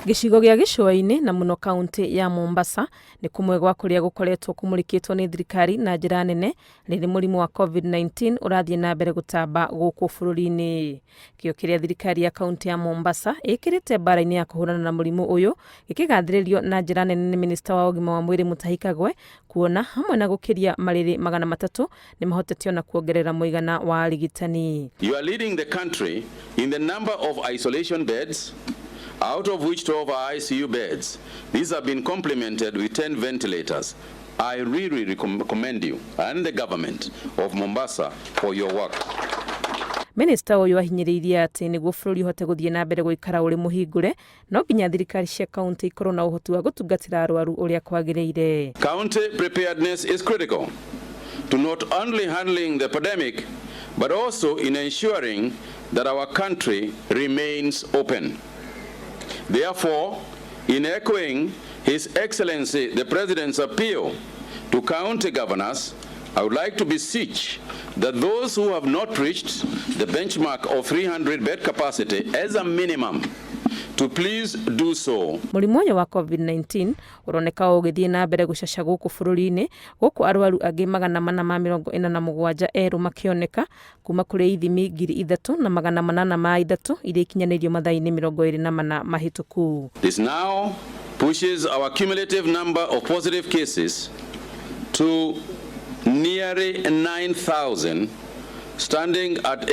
Gĩcigo gĩa gĩcũa-inĩ na mũno kaũntĩ ya Mombasa nĩ kũmwe gwa kũrĩa gũkoretwo kũmũrĩkĩtwo nĩ thirikari na njĩra nene rĩrĩ mũrimũ wa COVID-19 ũrathiĩ na mbere gũtamba gũkũ bũrũri-inĩ. Kĩo kĩrĩa thirikari ya kaũntĩ ya Mombasa ĩkĩrĩte mbara-inĩ ya kũhũrana na mũrimũ ũyũ gĩkĩgathĩrĩrio na njĩra nene nĩ minista wa ũgima wa mwĩrĩ Mutahi Kagwe kuona hamwe na gũkĩria marĩrĩ 300 nĩ mahotete ona kuongerera mũigana wa arigitani. You are leading the country in the number of isolation beds, out of which 12 are ICU beds. These have been complemented with 10 ventilators. I really commend you and the government of Mombasa for your work. Minista ũyũ ahinyĩrĩirie atĩ nĩguo bũrũri ũhote gũthiĩ na mbere gũikara ũrĩ mũhingũre no nginya thirikari cia kaunti ikorwo na ũhoti wa gũtungatĩra arwaru ũrĩa kwagĩrĩire. County preparedness is critical to not only handling the pandemic but also in ensuring that our country remains open. Therefore, in echoing His Excellency the President's appeal to county governors, I would like to beseech that those who have not reached the benchmark of 300 bed capacity as a minimum to please do so. Mũrimũ ũyũ wa COVID-19 ũroneka o ũgĩthiĩ na mbere gũcaca gũkũ bũrũri-inĩ gũkũ arwaru angĩ 447 erũ makĩoneka kuma kũrĩ ithimi 3803 iria ikinyanĩirio mathaa-inĩ 24 mahĩtũku. This now pushes our cumulative number of positive cases to nearly 9,000, standing at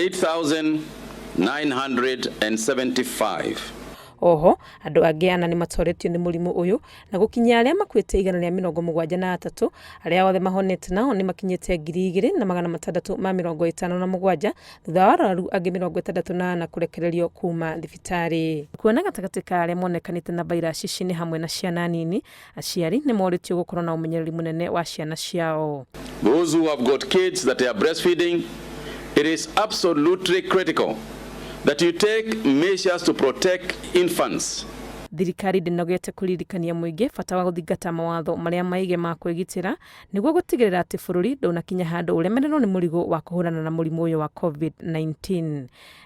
8,975. Oho andũ angĩ ana nĩ matoretio nĩ mũrimũ ũyũ na gũkinyia arĩa makuĩte 173. Arĩa othe mahonete nao nĩ makinyĩte 2657 thutha wa arwaru angĩ 64 kũrekererio kuma thibitarĩ. Kuona gatagatĩ ka arĩa monekanĩte na vairasi ici nĩ hamwe na ciana nini, aciari nĩ morĩtio gũkorwo na ũmenyereri mũnene wa ciana ciao. Those who have got kids that are breastfeeding, it is absolutely critical that you take measures to protect infants. Thirikari ndĩnogete kũririkania mũingĩ bata wa gũthingata mawatho marĩa maige ma kwĩgitĩra nĩguo gũtigĩrĩra atĩ bũrũri ndũnakinya handũ ũremererwo nĩ mũrigo wa kũhũrana na mũrimũ ũyũ wa COVID-19.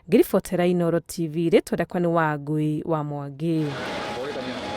Ngĩribotera Inooro TV, rĩtwa rĩakwa nĩ Wangui wa Mwangi.